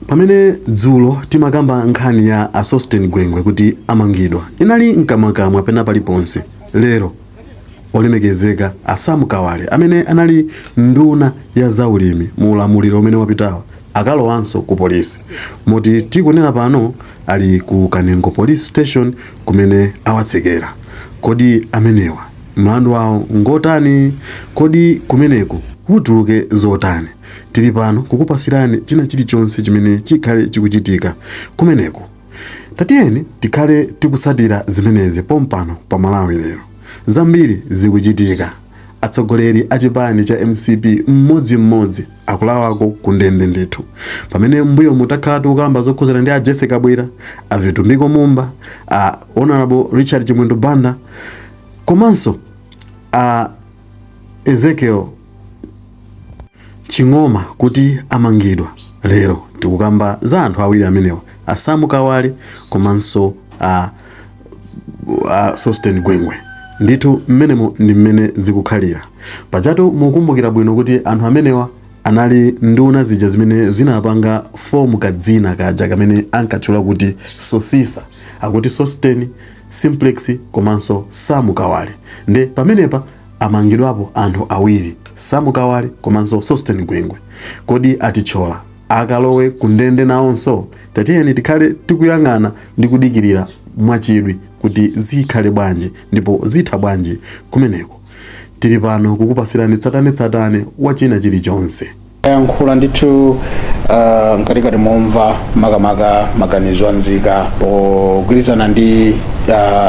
Pamene dzulo timakamba nkhani ya a Sosten Gwengwe kuti amangidwa, inali mkamwakamwa pena paliponse. Lero olemekezeka a Sam Kawale, amene anali nduna ya zaulimi mu ulamuliro umene wapitawo, akalowanso ku polisi, moti tikunena pano ali ku Kanengo Police Station kumene awatsekera. Kodi amenewa mlandu wawo ngotani? Kodi kumeneku kutuluke zotani? Tili pano kukupasirani china chilichonse chimene chikhale chikuchitika kumeneku. Tatiyeni tikhale tikusatira zimenezi pompano pa Malawi Lero. Zambiri zikuchitika. Atsogoleri a chipani cha MCP mmodzimmodzi akulawako ku ndende ndithu, pamene mbuyo mutakhala tikukamba zokhuzana ndi a Jesse Kabwira, a Vitumbiko Mumba, a Honorable Richard Chimwendo Banda komanso a Ezekiel Ching'oma kuti amangidwa. Lero tikukamba za anthu awiri amenewa, a Sam Kawale komanso a Sosten Gwengwe. Ndithu mmenemo ndi mmene zikukhalira. Pajatu mukumbukira bwino kuti anthu amenewa anali nduna zija zimene zinapanga form kadzina kaja kamene ankatchula kuti Sosisa, akuti Sosten, Simplex komanso Sam Kawale. Nde pamenepa amangidwapo anthu awiri, Sam Kawale komanso Sosten Gwengwe. Kodi atitchola akalowe kundende nawonso? Tatiyeni tikhale tikuyang'ana ndi kudikirira mwachidwi kuti zikhale bwanji ndipo zitha bwanji kumeneko. Tili pano kukupasirani tsatanetsatane wa china chilichonse. Yankhula ndithu mkatikati momva makamaka maganizo a nzika pogwirizana ndi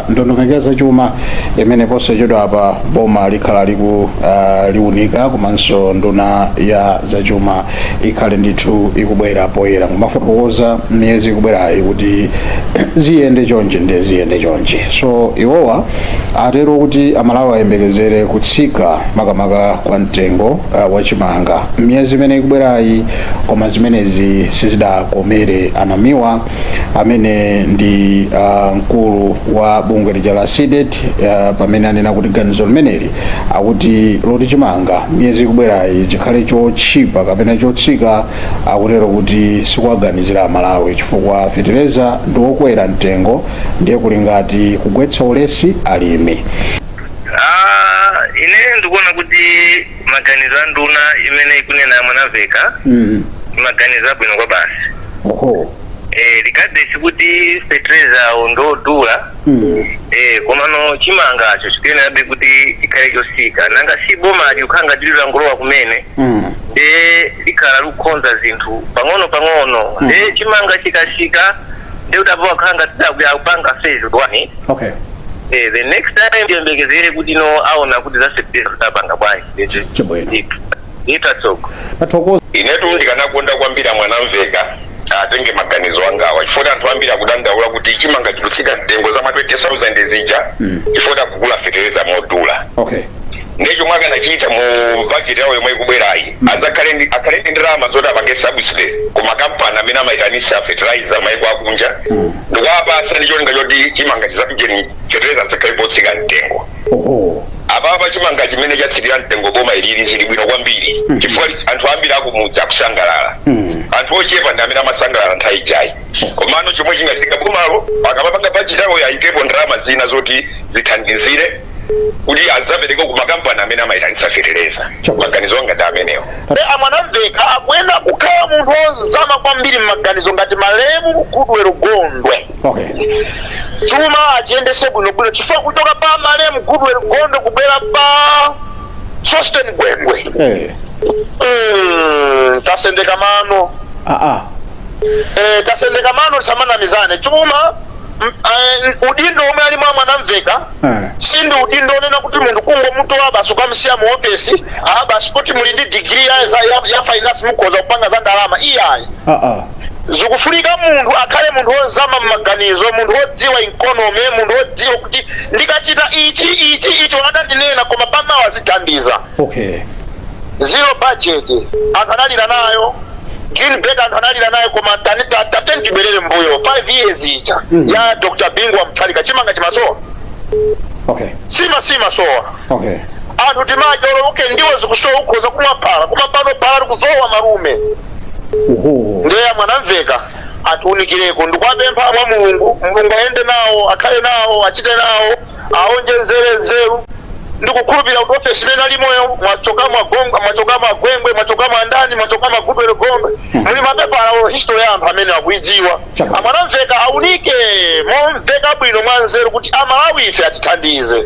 ndondomeko ya zachuma imene posachedwa apa boma likhala liku liunika, komanso nduna ya zachuma ikhale ndithu ikubwera poyera kumafotokoza miyezi ikubwerayi kuti ziyende chonchi ndi ziyende chonchi. So iwowa atero kuti Amalawi ayembekezere kutsika makamaka kwa mtengo wa chimanga miyezi imene ikubwerayi, koma zimenezi sizidakomere Anamiwa, amene ndi mkulu wa bungwe lija la CDEDI, pamene anena kuti ganizo limeneli akuti loti chimanga miyezi ikubwerayi chikhale chotchipa kapena chotsika, akutero kuti sikuwaganizira Amalawi chifukwa fetereza ndi wokwera mtengo, ndiye kuli ngati kugwetsa ulesi alimi. Ah, ine ndikuona kuti maganizo a nduna imene ikunena ya Mwanamveka maganizo abwino kwa basi. Regardless kuti fertilizer ndodula, komano chimangacho chikuyenerabe kuti chikhale chosika. Nanga si boma likukhala ngati lilangolowa kumene, nde likhala likukonza zinthu pang'ono pang'ono, nde chimanga chikasika nde kuti apo akhala ngati akupanga phase one. The next time tiyembekezere kuti no, aona kuti za fertilizer zapanga bwanji. Chabwino. Itatsogo. Tathokoza. Inetu ndikanakonda kwambiri Mwanamveka atenge maganizo angawa, chifukwa anthu ambiri akudandaula kuti chimanga chikutsika mtengo za ma 20,000 zija chifukwa akugula fetereza modula. Ndiye chomwe akanachita mu budget yawo yomwe ikubwerayi, akhale ndi ndalama zoti apange subsidy ku makampani amene amayitanisa fertilizer maiko akunja ndikuwapasa ndi cholinga choti chimanga chizapijeni, fertilizer azakhale potsika mtengo. Apapa chimanga chimene chatsikira mtengo boma ilili zili bwino kwambiri, chifukwa anthu ambiri akumudzi akusangalala. Anthu ochepa ndi amene amasangalala nthawi ijayi. Komano chomwe chingachitika, bomalo akamapanga budget yawo ayikepo ndalama zina zoti zithandizire kuti adzapereke ku makampani amene amayitanisa fetereza. Maganizo anga ndi amenewo. A Mwanamveka akuyenera kukhala munthu wozama kwambiri m'maganizo ngati malemu Goodall Gondwe. Chuma achiyendese bwinobwino, chifukwa kuchoka pa malemu Goodall Gondwe kubwera pa Sosten Gwengwe, tasendeka mano. Tasendeka mano, tisamanamizane. Chuma udindo omwe ali mwa Mwanamveka sindi udindo onena kuti munthu kungomutola basi ukamsiya mu ofesi, ah, basi kuti muli ndi digiri ya finance mukhoza kupanga za ndalama, iyayi. Zikufunika munthu akhale munthu wozama m'maganizo, munthu wodziwa economy, munthu wodziwa kuti ndikachita ichi, ichi, icho adandinena, koma pamawa zithandiza. Zero budget anthu analira nayo, green belt anthu analira nayo, koma tateni tibwerere mbuyo 5 years ija ya Dr Bingu wa Mutharika, chimanga chimasowa? Sima simasowa. Anthu timadya olo, okay, ndiwo zikusowa, ukhoza kumwa phala, koma pano phala likusowa malume. Oho. Ndiye Mwanamveka atiunikireko. Ndikuwapempha mwa Mulungu, Mulungu ayende nawo, akhale nawo, achite nawo, aonjezere nzeru. Ndikukhulupirira kuti ofesi imene alimoyo mwachoka mwagonga, mwachoka mwagwengwe, mwachoka mwandani, mwachoka mwagudwere gondwe, muli mapepala o history ya anthu amene akuidziwa. Chabwino. Amwanamveka aunike momveka bwino mwa nzeru kuti Amalawi ife atithandize.